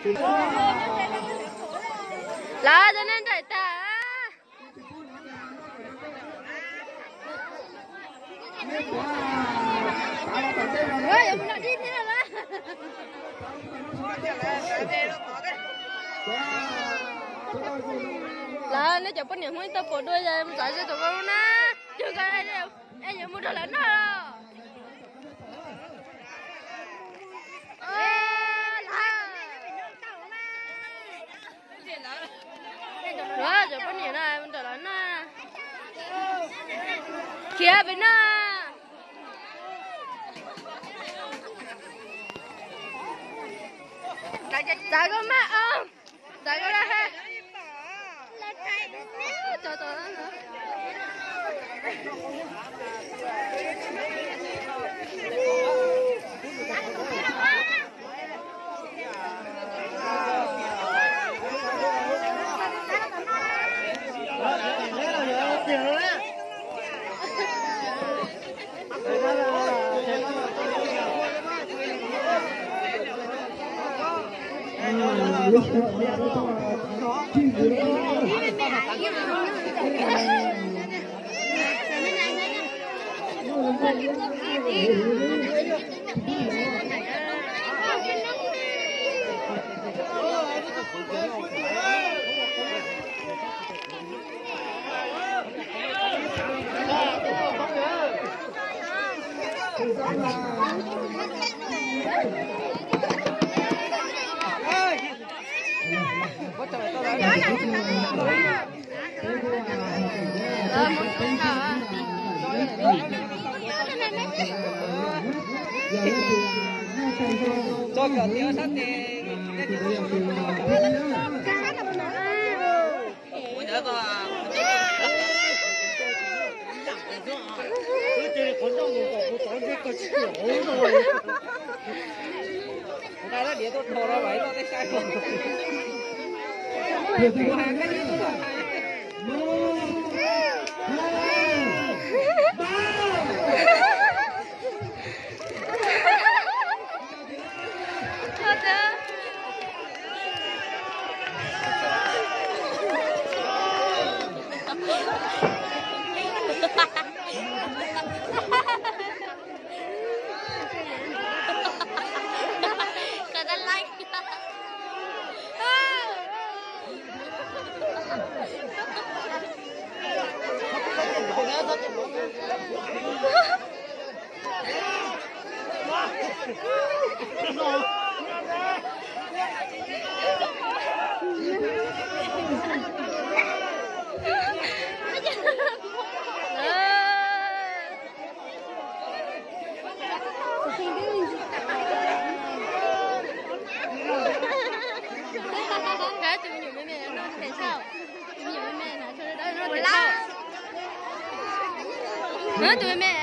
Lawv cov neeg nraim tas. Lawv nej cov poj niam Hmoob ib tug puas dua mus txav ze tus vauv na. Cog ko, es yuav mus nrog lawv noj los. Cov poj niam no mus nrog lawv noj. Khiav pem no. Txav koj maj os. Txav koj laj ha. Tso cov tiav sab tes. Tus me me